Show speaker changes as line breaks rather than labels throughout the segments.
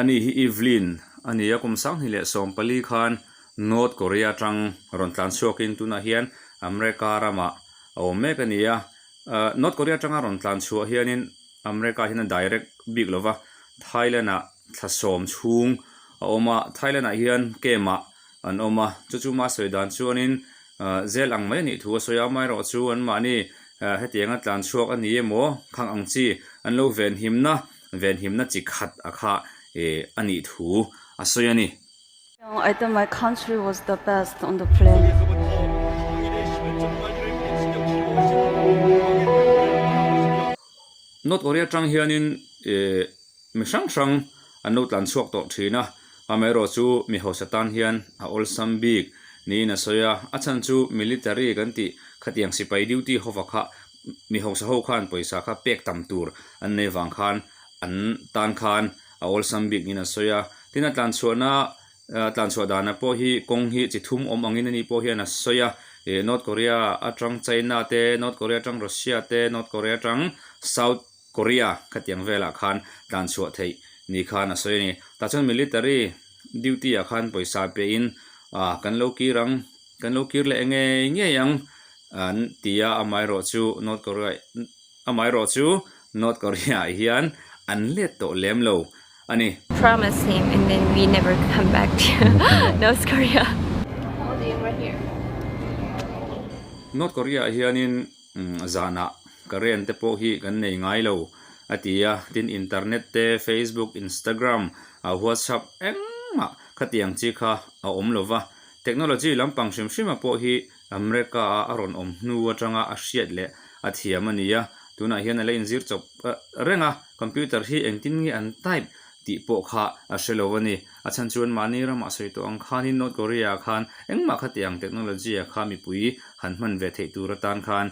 Ani hi Evelyn a ni a, kum 2014 khan North Korea atang rawn tlan chhuakin tunah hian America ramah a awm mek a ni a. North Korea atanga rawn tlan chhuah hianin America hian a direct bik lova, Thailand ah thla sawm chhung a awm a, Thailand ah hian camp ah an awm a, chu chu mah sawi dan chuanin zel ang mai a nih thu a sawi a, amaherawh chu anmahni hetianga tlan chhuak a ni emaw khang ang chi an lo venhimna venhimna chi khat a kha a nih thu a sawi a ni.
I thought my country was the best on the planet.
North Korea atang hianin mi hrang hrang an lo tlan chhuak tawh thin a, amaherawh chu mi hausa tan hian a awlsam bik niin a sawi a, a chhan chu military kan tih khatiang sipai duty hova kha mi hausa ho khan pawisa kha pek tam tur an nei vang khan an tan khan a awlsam bik niin a sawi a, tin a tlan chhuahna tlan chhuah dana pawh hi kawng hi chi thum awm angin ani pawh hian a sawi a, ih North Korea atang China te, North Korea atang Russia te, North Korea atang South Korea khatiang velah khan tlan chhuah theih ni khan a sawi a ni. Tah chuan military duty ah khan pawisa pe in ah kan lo kir ang, kan lo kir leh ngei ngei ang an ti a, amaherawh chu North Korea amaherawh chu North Korea ah hian an let tawh lem lo a ni.
Promise him and then we never come back to North Korea.
North Korea ah hianin Zanah current te pawh hi kan nei ngai lo a ti a, tin internet te, Facebook, Instagram, WhatsApp engmah khatiang chi kha a awm lo va. Technology lampang hrim hrima pawh hi America a a rawn awm hnu atanga a hriat leh a thiam a ni a, tunah hian a la inzir chawp reng a, computer hi engtin nge an type tih pawh kha a hre lo a ni. A chhan chuan mahni ramah sawi tawh ang khanin North Korea ah khan engmah khatiang technology ah kha mipui han hman ve theih tur atan khan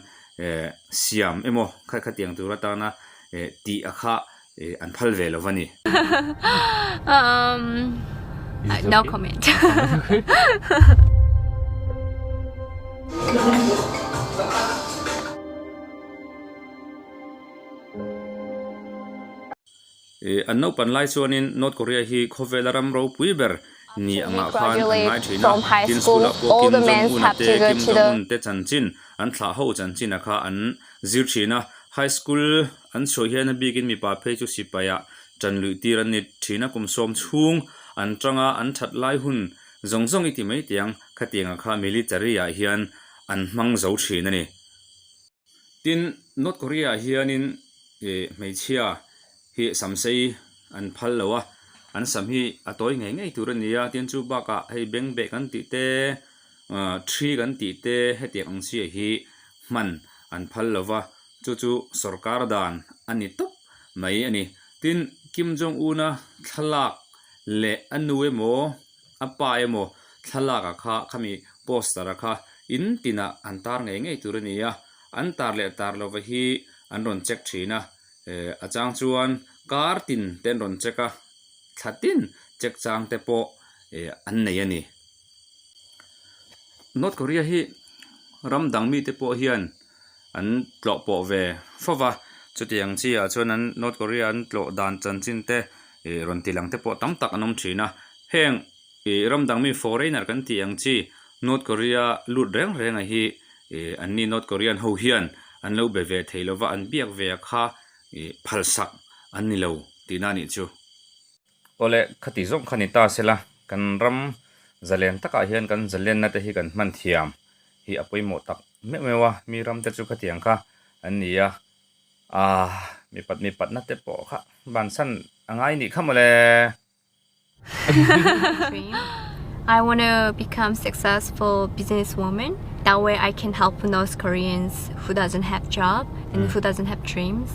siam emaw kha khatiang tur atana tih a kha an phal ve lo va ni.
Um, no comment.
An naupan lai chuanin North Korea hi khawvela ram ropui ber ni angah khan an ngai thin a, tin school ah pawh Kim Jong-un a te, Kim Jong-un te chanchin, an thlah ho chanchin a kha an zir thin a. High school an chhuah hian a bikin mipa phei chu sipai ah ṭan luih tir an ni thin a, kum sawm chhung an tang a, an that lai hun zawng zawng i ti mai teh ang, khatiang ah kha military ah hian an hmang zo thin a ni. Tin, North Korea ah hianin ih hmeichhia hi samsei an phal lo a, an sam hi a tawi ngei ngei tur a ni a, tin chu bakah hei bengbeh kan tih te ah thi kan tih te hetiang ang chiah hi hman an phal lo va, chu chu sorkar dan a ni tawp mai a ni. Tin, Kim Jong Un-a thlalak leh a nu emaw A pa emaw thlalak ah kha khami poster ah kha in tinah an tar ngei ngei tur a ni a, an tar leh tar lova hi an rawn check thin a, eh a chang chuan kar tin te an rawn check a, thla tin check chang te pawh eh an nei a ni. North Korea hi ram dang mite pawh hian an tlawh pawh ve fo va, chutiang chi ah chuan an North Korea an tlawh dan chanchin te ih rawn ti lang te pawh tam tak an awm thin a, heng ih ram dang mi foreigner kan tih ang chi North Korea lut reng reng a hi ih an ni North Korean ho hian an lo be ve thei lova an biak ve a kha ih phalsak an ni lo tihna a nih chu. Awle khati zawng kha ni ta sela kan ram zalen takah hian kan zalenna te hi kan hman thiam hi a pawimawh tak meuh meuh a, mi ram te chu khatiang kha an ni a, aah mipat mipatna te pawh kha bansan a ngai nih kha mawle.
I want to become successful businesswoman. That way I can help North Koreans who doesn't have job and who doesn't have dreams.